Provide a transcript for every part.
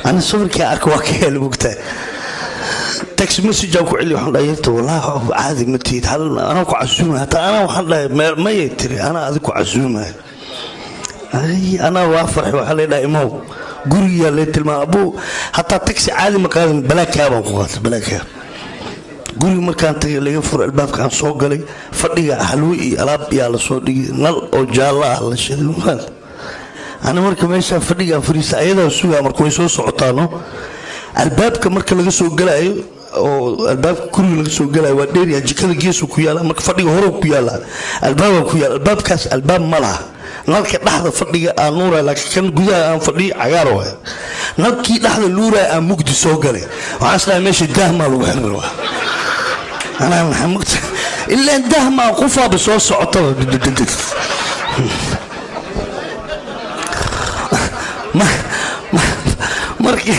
Ani sawirkii arka waa ka heli, mogtahay. Text message aan ku celiyo, waxaan dhahay: "Yarta, wallaahi caadi ma tihid. Hal anaa ku casuumay hataa." Anaa waxaan dhahay mayay tiri, anaa adig ku casuumay. Anaa waa farxay. Waxaa la dhahay imow gurigaa lee tilmaam abuu. Hataa taxi caadi ma qaadan, black cab baan ku qaatay, black cab. Guriga markaan tagay, laga furo albaabka, aan soo galay. Fadhiga xalwo iyo alaab yaa la soo dhigay, nal oo jaallo ah la shiday. Ani marka meeshaa fadhiga aan fariista, ayadaa sugaa. Marka way soo socotaano. Albaabka marka laga soo galaayo, oo albaabka guriga laga soo galaayo, waa dheeryaa, jikada geesu ku yaala. Marka fadhiga hore ku yaala, albaabaa ku yaala. Albaabkaas albaab ma laha. Nalka dhexda fadhiga aan nuuraya, laakiin kan gudaha aan fadhiyo cagaar waay. Nalkii dhexda nuuraya aan mugdi soo galay. Waxaan isleeyahay meesha daahmaa lagu xiran rabaa. Anaa maxaa mugta ilaan daahmaa qofaaba soo socotaba. Markii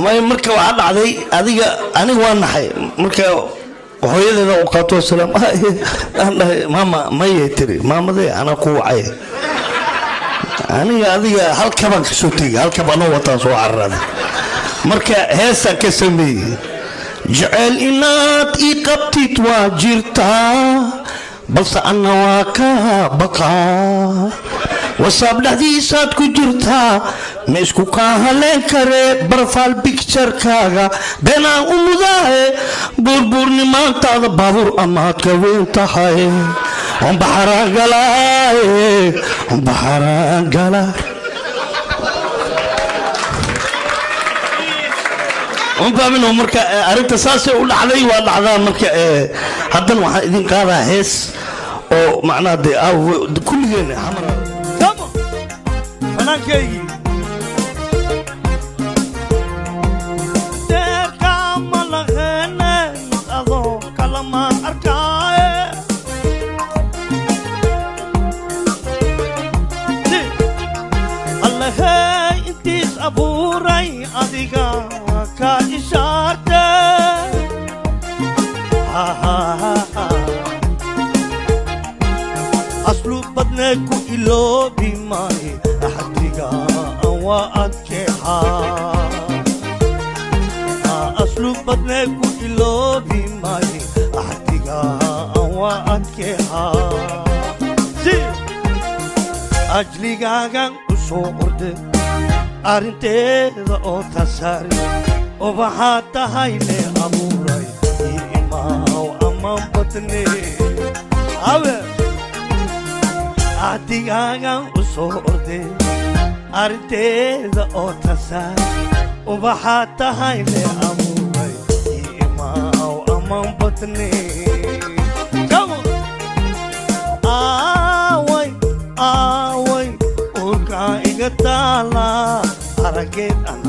may marka waxaa dhacday adiga, aniga waa naxay. Marka hooyadeeda u qaato, salaam aan dhahay. "Maama." "Mayay," tiri. "Maamadee, anaa ku wacay." Aniga adiga halkabaan ka soo tegay, halkab anoo wataan soo cararaday. Marka heesaan ka sameeyey: jeceyl inaad ii qabtid waa jirtaa, balse anna waa ka baqaa. WhatsApp dhexdiisaad ku jirtaa, ma isku kaa haleen karee. Profile picture-kaaga beenaan u mudaaye, buurbuurnimaantaada baabuur amaad ka weyn tahay. Ombaxaraangalaaye, ombaxaraangala. Unfahmino. Marka arrinta saasay u dhacday, waa dhacdaa. Marka haddana waxaan idin qaadaa hees oo macnaha dee kulligeen xamar. Fanaankaygii deerkaama laheene, mid adoo kalamaan arkaaye. Allahey intiis abuuray adiga ka ishaarte. Aslu badnee ku iloobi maaye, axdiga waa adkeexaa. Aslu badnee ku iloobi maaye, axdiga waa adkeexaa. Si ajligaagan u soo orde arrinteeda oo tasaari, ubaxaad tahay le abuuray, ii imaaw amaan badne awe. Ahdigaagan u soo orde arrinteeda oo tasaar, ubaxaad tahay le abuuray, ii imaaw amaan badne. Come on. Aaway, aaway, uurkaa iga taala arageed aan.